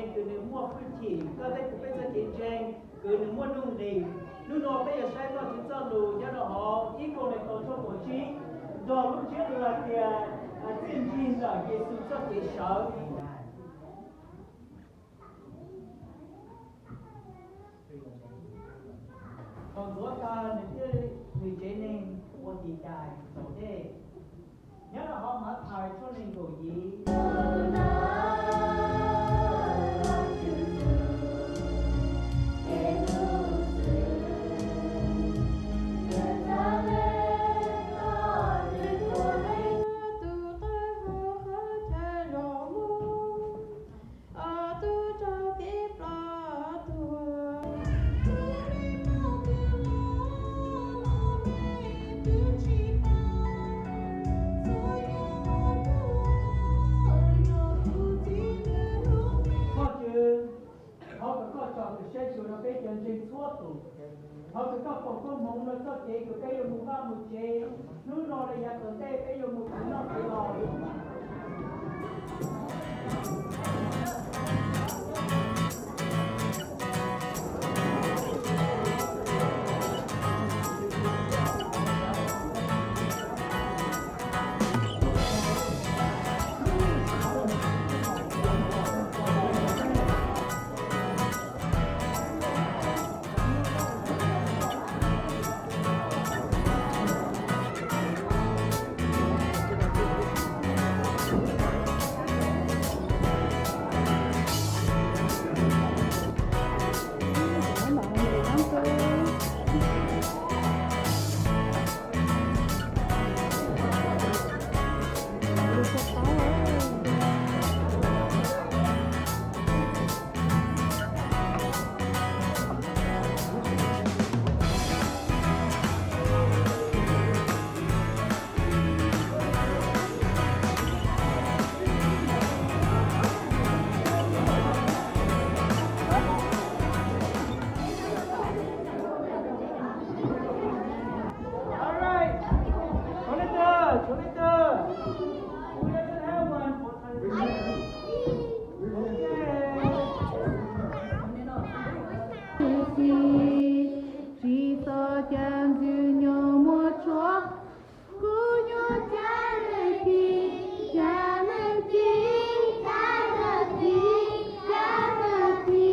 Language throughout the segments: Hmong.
Kws nws muaj hwj chim, koj teb kuv peb txoj kev ntseeg, kws nws muaj nuj nqis. Hnub no peb yuav saib Vajtswv txoj lus nyob rau hauv ib Kauleethaus tshooj kaum tsib, nrog lub ntsiab lus hais tias, txiaj ntsig ntawm Yexus txoj kev sawv. Thaum ntxuav tag nws thiaj, nws tsev neeg ua tis tais tsaus dej. Nyob rau hauv Mathais tshooj nees nkaum yim. Vajtswv, thov kom koj tsom kwm saib xyuas rau peb cov ntseeg txhua tus. Thov kom koj foom koob hmoov rau txoj kev kws peb yuav mus vaj mus tsev. Hnub no rau yav tom ntej peb yuav mus khwv noj khwv haus. All right. Txhua leej twg, txhua leej twg. We doesn't have one. Tsis txog cas ntxwg nyoog muaj tshuaj, kuv nyuam cas nws ci, cas nws ci, cas nws ci, cas nws ci.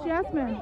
Jasmine.